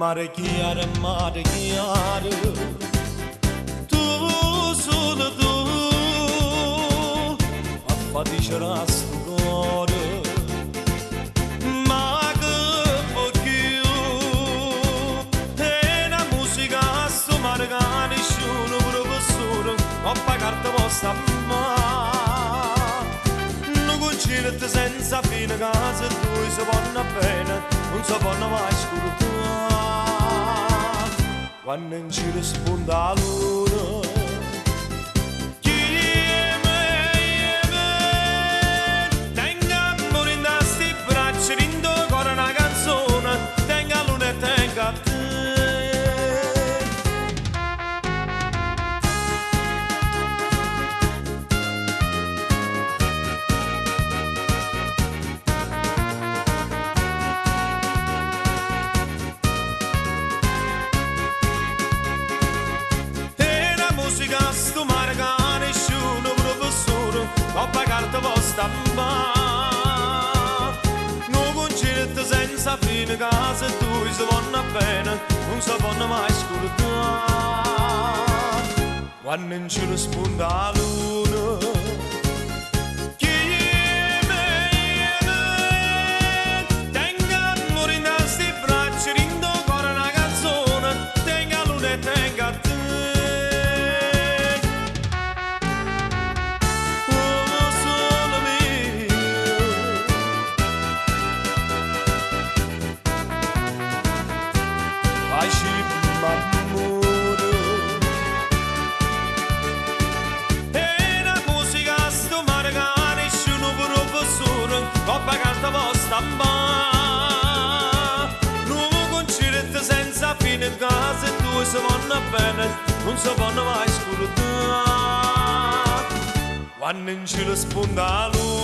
Marechiaro, Marechiaro, tu solo tu a fa dicere a sto core, ma che vuò cchiù? È na musica a sto mare che nisciuno professore 'ncoppa 'a carta po' stampà. Nu concierto senza fine ca si duje se vonno bene nun se ponno maje scurdà. Quanno 'ncielo sponta 'a luna Chieme, chieme, tengo ammore 'int'a 'sti braccia, dint' 'o core 'na canzone, tengo 'a luna e tengo a te. È na musica a sto mare che nisciuno professore 'ncoppa 'a carta po' stampà. Nu concierto senza fine ca si duje se vonno bene nun se ponno maje scurdà. Quanno 'ncielo sponta 'a luna Chieme, chieme, tengo ammore 'int'a 'sti braccia, dint' 'o core 'na canzone, tengo 'a luna e tengo a te. 'O sole mio. Facimm' ammore. È na musica a sto mare che nisciuno professore 'ncoppa 'a carta po' stampà. Nu concerto senza fine ca si duje se vonno bene nun se ponno maje scurdà. Quanno 'ncielo sponta 'a luna.